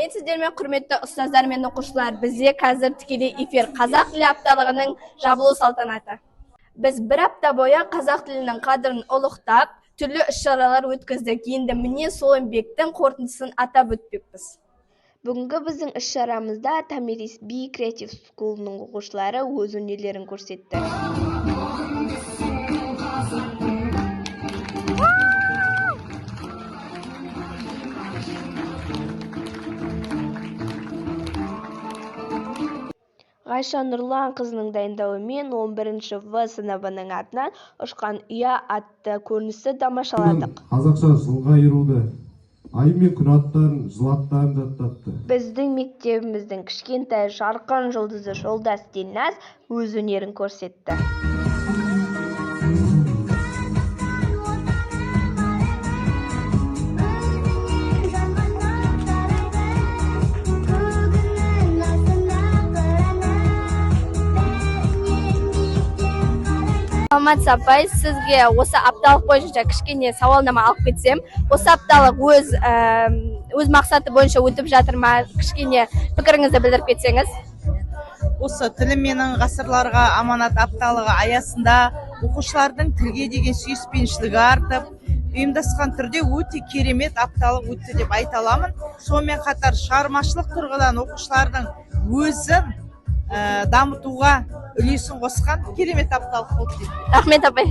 Сәлеметсіздер ме, құрметті ұстаздар мен оқушылар! Бізде қазір тікелей эфир, қазақ тілі апталығының жабылу салтанаты. Біз бір апта бойы қазақ тілінің қадірін ұлықтап, түрлі іс-шаралар өткіздік. Енді міне, сол еңбектің қорытындысын атап өтпекпіз. Бүгінгі біздің іс-шарамызда Томирис би креатив скулының оқушылары өз өнерлерін көрсетті. Ғайша Нұрланқызының дайындауымен 11 В сыныбының атынан «Ұшқан ұя» атты көріністі тамашаладық. Қазақша жылға айыруды, ай мен күн аттарын, жыл аттарын жаттатты. Біздің мектебіміздің кішкентай жарқын жұлдызы Жолдас Ділназ өз өнерін көрсетті. Саламатсыз, апай! Сізге осы апталық бойынша кішкене сауалнама алып кетсем. Осы апталық өз мақсаты бойынша өтіп жатыр ма? Кішкене пікіріңізді білдіріп кетсеңіз. Осы «Тілім менің ғасырларға аманат» апталығы аясында оқушылардың тілге деген сүйіспеншілігі артып, ұйымдасқан түрде өте керемет апталық өтті деп айта аламын. Сонымен қатар шығармашылық тұрғыдан оқушылардың өзін дамытуға үлесін қосқан керемет апталық болды деп. Рахмет, апай!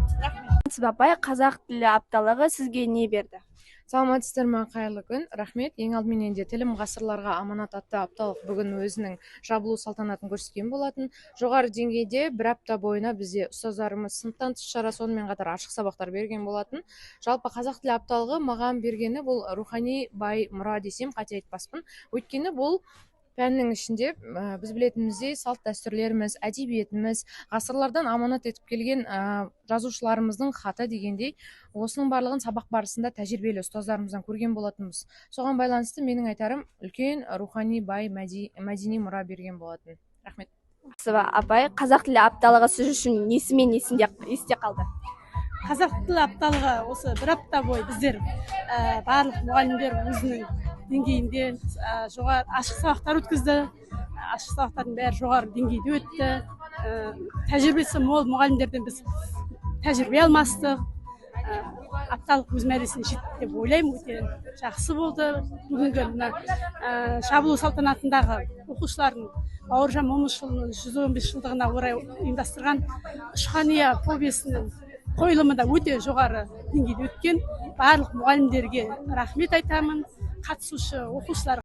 Саламатсыз ба, апай! Қазақ тілі апталығы сізге не берді? Саламатсыздар ма, қайырлы күн! Рахмет. Ең алдыменен де «Тілім ғасырларға аманат» атты апталық бүгін өзінің жабылу салтанатын көрсеткен болатын. Жоғары деңгейде бір апта бойына бізде ұстаздарымыз сыныптан тыс шара, сонымен қатар ашық сабақтар берген болатын. Жалпы, қазақ тілі апталығы маған бергені бұл рухани бай мұра десем, қате айтпаспын. Өйткені бұл пәннің ішінде біз білетініміздей, салт дәстүрлеріміз, әдебиетіміз, ғасырлардан аманат етіп келген жазушыларымыздың хаты дегендей, осының барлығын сабақ барысында тәжірибелі ұстаздарымыздан көрген болатынбыз. Соған байланысты менің айтарым, үлкен рухани бай мәдени мұра берген болатын. Рахмет. Апай, қазақ тілі апталығы сіз үшін несімен есте қалды? Қазақ тілі апталығы осы бір апта бойы біздер, барлық мұғалімдер өзінің деңгейінде жоғары ашық сабақтар өткізді. Ашық сабақтардың бәрі жоғары деңгейде өтті. Тәжірибесі мол мұғалімдерден біз тәжірибе алмастық. Апталық өз мәресіне жетті деп ойлаймын, өте жақсы болды. Бүгінгі мына жабылу салтанатындағы оқушылардың Бауыржан Момышұлының 115 жылдығына орай ұйымдастырған «Ұшқан ұя» повесінің қойылымы да өте жоғары деңгейде өткен. Барлық мұғалімдерге рахмет айтамын, қатысушы оқушыларға.